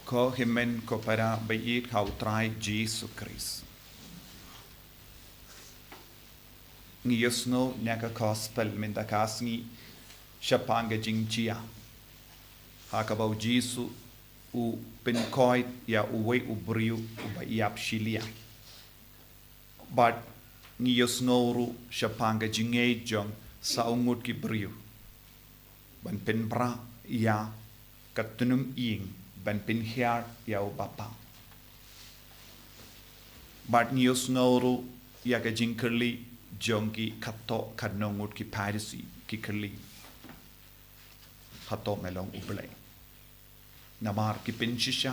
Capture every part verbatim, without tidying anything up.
Ko hynmen ko para ba ïeit ha u Trai Jisu Khrist. Ngi ïohsngew na ka gospel mynta ka sngi shaphang ka jingjia ha kaba u Jisu u pynkoit ïa uwei u briew uba ïap shiliang. Bad ngi ïohsngew ruh shaphang ka jingngeit jong saw ngut ki briew ban pynbra ïa ka tnum ïing ban pynhiar ïa u bapang. Bad ngi ïohsngew ruh ïa ka jingkylli jong ki katto katno ngut ki Pharisi, ki kylli: Hato me long U Blei? Namar ki pynshisha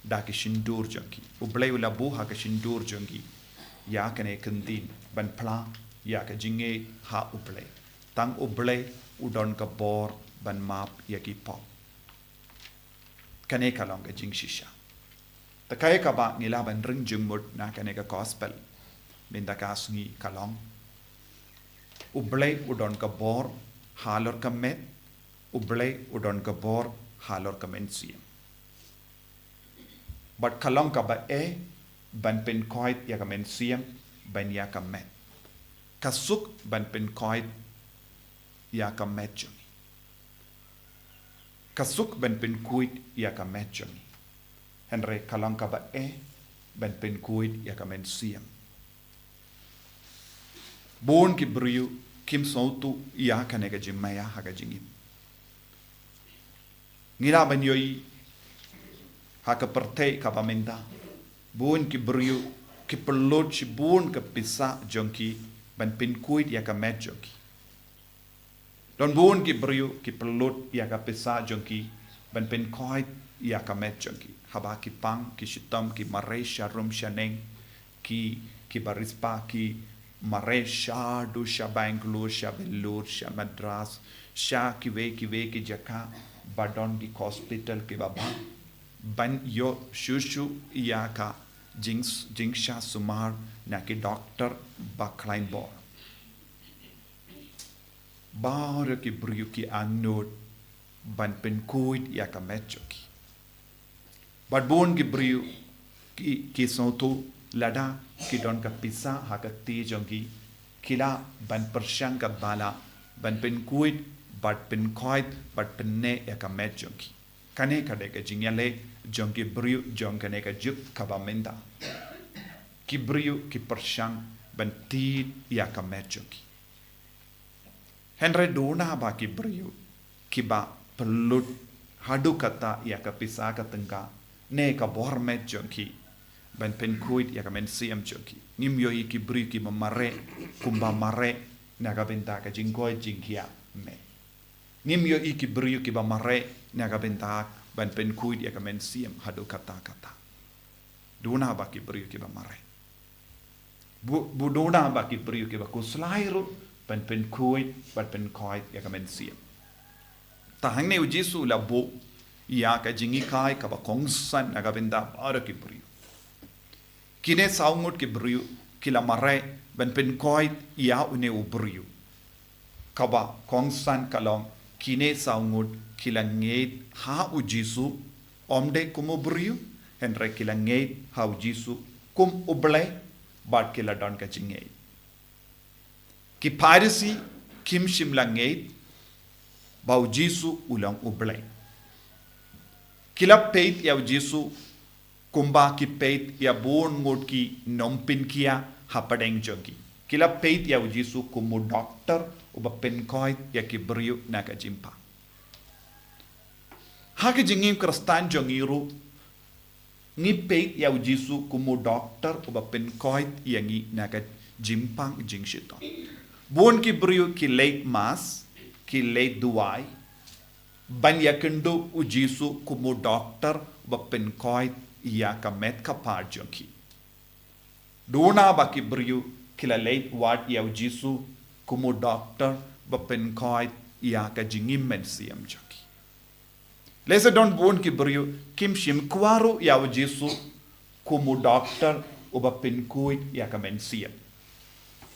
da ki shyntur jong ki. U Blei u la buh ha ka shyntur jong ki ïa kane ka ktien ban phla ïa ka jingngeit ha U Blei. Tang U Blei u don ka bor ban map ïa ki pop. Kane ka long ka jingshisha. Te kaei kaba ngi lah ban ring jingmut na kane ka gospel mynta ka sngi ka long: U Blei u don ka bor halor ka met, U Blei u don ka bor halor ka mynsiem. Bad ka long kaba eh ban pynkoit ïa ka mynsiem ban ïa ka met. Ka suk ban pynkoit ïa ka met jong ngi. Ka suk ban pynkhuid ïa ka met jong ngi. Hynrei ka long kaba eh ban pynkhuid ïa ka mynsiem. Bun ki briew kim sngewthuh ïa kane ka jingmaïa ha ka jingim. Ngi lah ban ïohi ha ka pyrthei kaba mynta, bun ki briew ki pynlut shibun ka pisa jong ki ban pynkhuid ïa ka met jong ki. Don bun ki briew ki pynlut ïa ka pisa jong ki ban pynkoit ïa ka met jong ki haba ki pang ki shitom, ki mareh sha rum sha neng, ki, ki barispa, ki mareh shaduh sha Bangalore, sha Vellore, sha Madras, sha kiwei kiwei ki jaka ba don ki hospital kiba bha ban ïoh shuh shuh ïa ka jing, jingsha sumar na ki doktor ba khlaiñ bor. Baroh ki briew ki angnud ban pynkhuid ïa ka met jong ki. Bad bun ki briew ki, ki sngewthuh lada ki don ka pisa ha ka kti jong ki, ki lah ban pyrshang katba lah ban pynkhuid bad pynkoit bad pynneh ïa ka met jong ki. Kane ka dei ka jingïaleh jong ki briew jong kane ka juk kaba mynta. Ki briew ki pyrshang ban tied ïa ka met jong ki. Hynrei duna ba ki briew kiba pynlut haduh katta ïa ka pisa ka tyngka ne ka bor met jong ki ban pynkhuid ïa ka mynsiem jong ki. Ngim ïohi ki briew kiba mareh kumba mareh na ka bynta ka jingkoit jingkhiah met. Ngim ïohi ki briew kiba mareh na ka bynta ban pynkhuid ïa ka mynsiem haduh katta katta. Duna ba ki briew kiba mareh. Bu, bu duna ba ki briew kiba khuslai ruh ban pynkhuid, ban pynkoit ïa ka mynsiem. Te hangne u Jisu u la buh ïa ka jinghikai kaba kongsan na ka bynta baroh ki briew. Kine saw ngut ki briew ki la mareh ban pynkoit ïa une u briew. Kaba kongsan ka long kine saw ngut ki la ngeit ha u Jisu, ym dei kum u briew, hynrei ki la ngeit ha u Jisu kum U Blei, bad ki la don ka jingngeit. Ki Pharisi kim shym la ngeit ba u Jisu u long U Blei. Ki la peit ïa u Jisu kumba ki peit ïa bun ngut ki nongpynkhiah hapdeng jong ki. Ki la peit ïa u Jisu kum u doktor uba pynkoit ïa ki briew na ka jingpang. Ha ka jingim Khristan jong ngi ruh, ngi peit ïa u Jisu kum u doktor uba pynkoit ïa ngi na ka jingpang jingshitom. Bun ki briew ki leit mass, ki leit duwai, ban ïakynduh u Jisu kum u doktor uba pynkoit ïa ka met ka phad jong ki. Duna ba ki briew ki la leit wad ïa u Jisu kum u doktor uba pynkoit ïa ka jingim mynsiem jong ki. Lehse don bun ki briew kim shym kwah ruh ïa u Jisu kum u doktor uba pynkoit ïa ka mynsiem.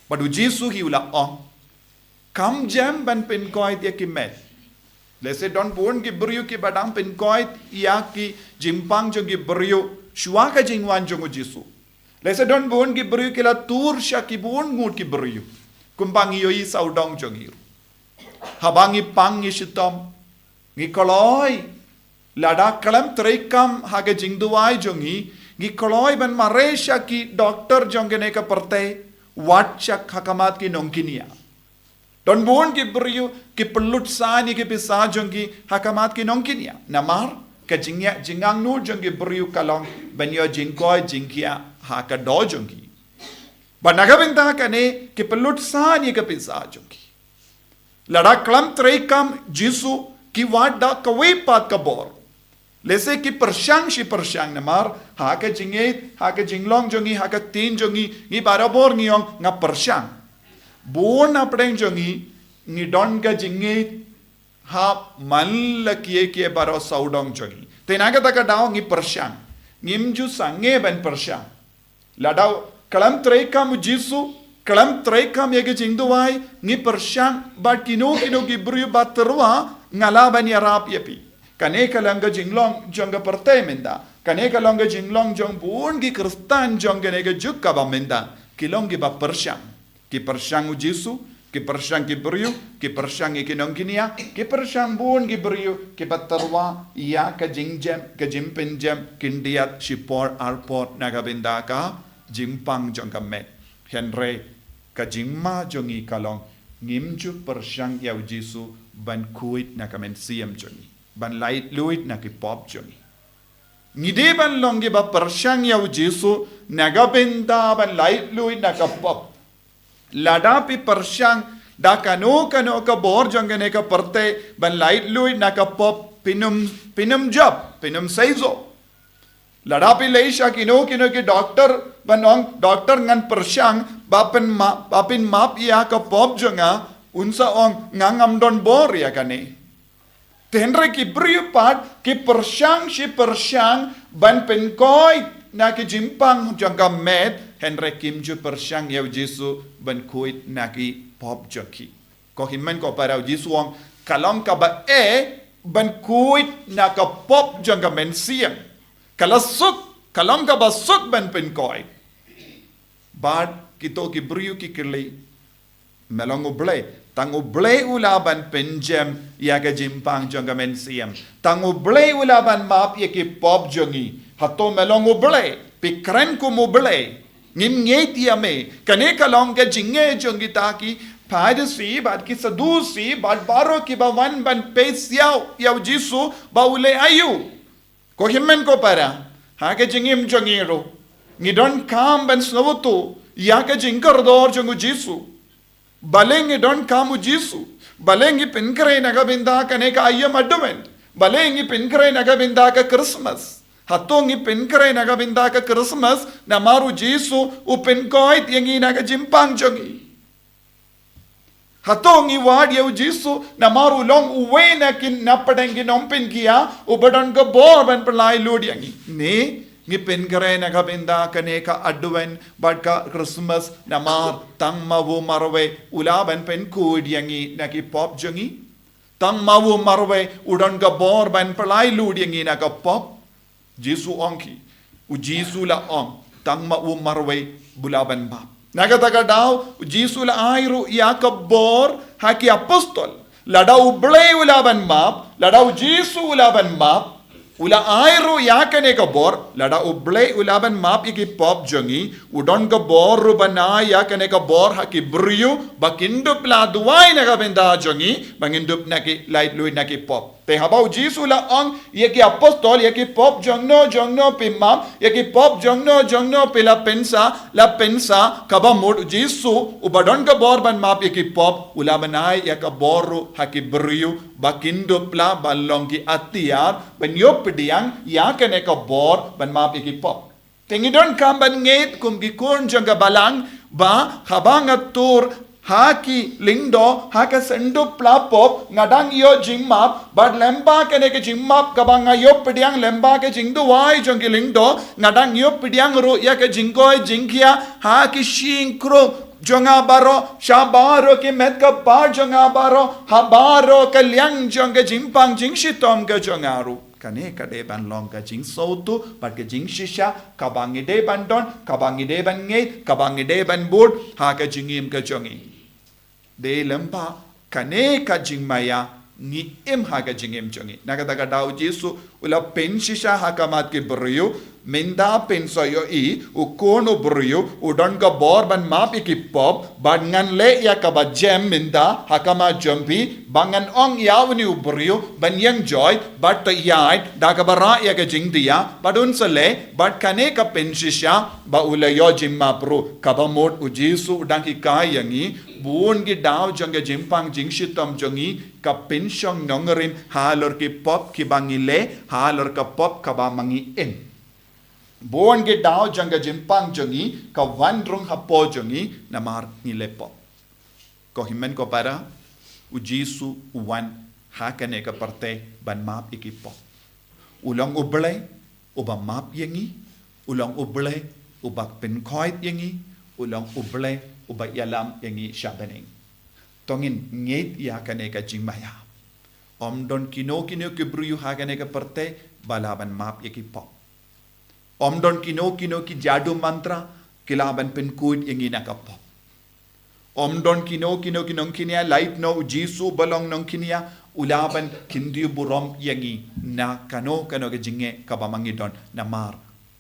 Bad u Jisu hi u la ong, kam jem ban pynkoit ïa ki met, Lehse don bun ki briew kiba dang pynkoit ïa ki jingpang jong ki briew shuwa ka jingwan jong u Jisu. Lehse don bun ki briew ki la tur sha ki bun ngut ki briew. Kumba ngi ïohi sawdong jong ngi ruh. Haba ngi pang ngi shitom, ngi kloi. Lada khlem treikam ha ka jingduwai jong ngi, ngi kloi ban mareh sha ki doktor jong kane ka pyrthei, wat sha ha khmat ki nongkynïa. Don bun ki briew ki pynlut sani ki pisa jong ki ha khmat ki nongkynïa. Namar ka jingïa jingangnud jong ki briew ka long ban ïoh jingkoit jingkhiah ha ka doh jong ki. Bad na ka bynta kane ki pynlut sani ki pisa jong ki. Lada khlem treikam Jisu ki wad da kawei pat ka bor. Lehse ki pyrshang shi pyrshang namar ha ka jingngeit, ha ka jinglong jong ngi, ha ka ktien jong ngi, ngi barabor ngi ong nga pyrshang. Bun na pdeng jong ngi, ngi don ka jingngeit hap man la kiei kiei baroh sawdong jong ngi. Te na kata ka daw ngi pyrshang. Ngim ju sangeh ban pyrshang. Lada khlem treikam u Jisu, khlem treikam ïa ka jingduwai, ngi pyrshang bad kino kino ki briew ba tyrwa nga lah ban ïarap ïa phi. Kane ka long ka jinglong jong ka pyrthei mynta. Kane ka long ka jinglong jong bun ki Khristan jong kane ka juk kaba mynta. Ki long kiba pyrshang. Ki pyrshang u Jisu, ki pyrshang ki briew, ki pyrshang ïa ki nongkynïa, ki pyrshang bun ki briew, kiba tyrwa ïa ka jingjem, ka jingpynjem khyndiat shipor arpor na ka bynta ka jingpang jong ka met. Hynrei ka jingma jong ngi ka long ngim ju pyrshang ïa u Jisu ban khuid na ka mynsiem jong ngi, ban laitluid na ki pop jong ngi. Ngi dei ban long kiba pyrshang ïa u Jisu na ka bynta ban laitluid na ka pop. Lada phi pyrshang da kano kano ka bor jong kane ka pyrthei ban laitluid na ka pop, phin ym, phin ym jop, phin ym seisoh. Lada phi leit sha kino kino ki doktor ban ong doktor ngan pyrshang ba pynma-, ba phin map ïa ka pop jong nga, un sa ong nga ngam don bor ïa kane. Te hynrei ki briew pat ki pyrshang shi pyrshang ban pynkoit na ki jingpang jong ka met, hynrei kim ju pyrshang ïa u Jisu ban khuid na ki pop jong ki. Ko hynmen ko para, u Jisu u ong ka long kaba eh ban khuid na ka pop jong ka mynsiem. Ka la suk, ka long kaba suk ban pynkoit. Bad kito ki briew ki kylli, me long U Blei, tang U Blei u lah ban pynjem ïa ka jingpang jong ka mynsiem. Tang U Blei u lah ban map ïa ki pop jong ngi. Hato me long U Blei? Phi kren kum U Blei. Ngim ngeit ïa me. Kane ka long ka jingeh jong kita ki Pharisi bad ki Sadusi bad baroh kiba wan ban peit ïa u Jisu ba u leh aïu. Ko hynmen ko para, ha ka jingim jong ngi ruh ngi donkam ban sngewthuh ïa ka jingkordor jong u Jisu. Balei ngi donkam u Jisu? Balei ngi pynkhreh na ka bynta kane ka aïom Advent? Balei ngi pynkhreh na ka bynta ka Christmas? Hato ngi pynkhreh na ka bynta ka Christmas namar u Jisu u pynkoit ïa ngi na ka jingpang jong ngi? Hato ngi wad ïa u Jisu namar u long uwei na ki, na pdeng ki nongpynkhiah uba don ka bor ban pynlait luid ïa ngi? Ne ngi pynkhreh na ka bynta kane ka Advent bad ka Christmas namar tang ma u marwei u lah ban pynkhuid ïa ngi na ki pop jong ngi? Tang ma u marwei u don ka bor ban pynlait luid ïa ngi na ka pop? Jisu u ong ki, u Jisu u la ong tang ma u marwei u lah ban map. Na kata ka daw u Jisu u la ai ruh ïa ka bor ha ki apostol. Lada U Blei u lah ban map, lada u Jisu u lah ban map, u la ai ruh ïa kane ka bor. Lada U Blei u lah ban map ïa ki pop jong ngi, u don ka bor ruh ban ai ïa kane ka bor ha ki briew ba kin dup la duwai na ka bynta jong ngi, ba ngin dup na ki, lait luid na ki pop. Te haba u Jisu u la ong ïa ki apostol, ïa ki pop jongno jongno phi map, ïa ki pop jongno jongno phi la pynsa, la pynsa, kaba mut u Jisu uba don ka bor ban map ïa ki pop u lah ban ai ïa ka bor ruh ha ki briew ba kin dup la ban long ki atiar ban ïoh pdiang ïa kane ka bor ban map ïa ki pop. Te ngi donkam ban ngeit kum ki khun jong ka Balang ba haba nga tur ha ki lyngdoh, ha ka sngewthuh pla pop, nga dang ïoh jingmap, bad lyngba kane ka jingmap kaba nga ïoh pdiang lyngba ka jingduwai jong ki lyngdoh, nga dang ïoh pdiang ruh ïa ka jingkoit jingkhiah ha ki shyieng krung jong nga baroh, sha baroh ki met ka par jong nga baroh, ha baroh ka liang jong ka jingpang jingshitom ka jong nga ruh. Kane ka dei ban long ka jingsngewthuh bad ka jingshisha kaba ngi dei ban don, kaba ngi dei ban ngeit, kaba ngi dei ban bud ha ka jingim ka jong ngi. Dei lympat kane ka jingmaïa ngi im ha ka jingim jong ngi. Na kata ka daw u Jisu u la pynshisha ha khmat ki briew, mynta pynshai ïa i, u Khun u briew u don ka bor ban map ïa ki pop, bad ngan leh ïa kaba jem mynta ha khmat jong phi, ba ngan ong ïa une u briew ban ïeng joi bad to ïaid da kaba rah ïa ka jingdia, bad un sa leh. Bad kane ka pynshisha ba u la ïoh jingmap ruh, kaba mut u Jisu u dang hikai ïa ngi, bun ki daw jong ka jingpang jingshitom jong ngi ka pynshong nongrim halor ki pop kiba ngi leh, halor ka pop kaba ma ngi im. Bun ki daw jong ka jingpang jong ngi ka wan rung hapoh jong ngi namar ngi leh pop. Ko hynmen ko para, u Jisu u wan ha kane ka pyrthei ban map ïa ki pop. U long u Blei uba map ïa ngi, u long u Blei uba pynkhuid ïa ngi, u long u Blei uba ïalam ïa ngi sha bneng. To ngin ngeit ïa kane ka jingmaïa. Ym don kino kino ki briew ha kane ka pyrthei ba lah ban map ïa ki pop. Ym don kino kino ki jadu mantra ki lah ban pynkhuid ïa ngi na ka pop. Ym don kino kino ki nongkñia, lait noh u Jisu ba long nongkñia u lah ban kyndiah burom ïa ngi na kano kano ka jingeh kaba ma ngi don, namar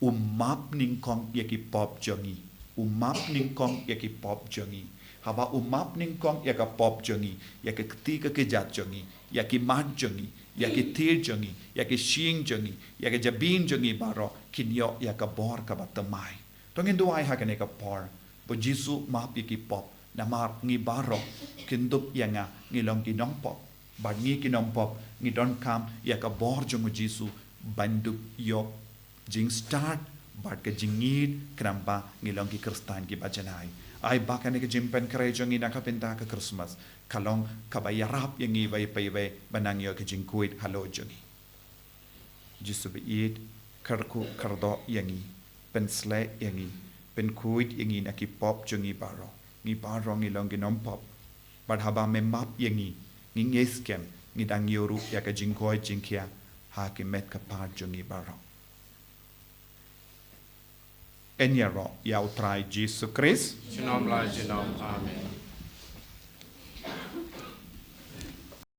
u map nyngkong ïa ki pop jong ngi. U map nyngkong ïa ki pop jong ngi. Haba u map nyngkong ïa ka pop jong ngi, ïa ka kti ka kjat jong ngi, ïa ki mat jong ngi, ïa ki tied jong ngi, ïa ki shyieng jong ngi, ïa ka jabieng jong ngi baroh kin ïoh ïa ka bor kaba thymmai. To ngin duwai ha kane ka por ba u Jisu map ïa ki pop, namar ngi baroh, kyndup ïa nga, ngi long ki nongpop. Bad ngi ki nongpop ngi donkam ïa ka bor jong u Jisu ban dup ïoh jingstad bad ka jingïeit khnang ba ngi long ki Khristan kiba janai. Ai ba kane ka jingpynkhreh jong ngi na ka bynta ka Christmas ka long kaba ïarap ïa ngi iwei pa iwei ban nang ïoh ka jingkhuid halor jong ngi. Jisu ba ïeit, kyrkhu kyrdoh ïa ngi, pynshlei ïa ngi, pynkhuid ïa ngi na ki pop jong ngi baroh. Ngi baroh ngi long ki nongpop. Bad haba me map ïa ngi, ngi ngeit skhem ngi dang ïoh ruh ïa ka jingkhuid jingkhiah ha ki met ka pop jong ngi baroh. Yn ïaroh ïa u Trai Jisu Khrist. Junom la junom. Amen.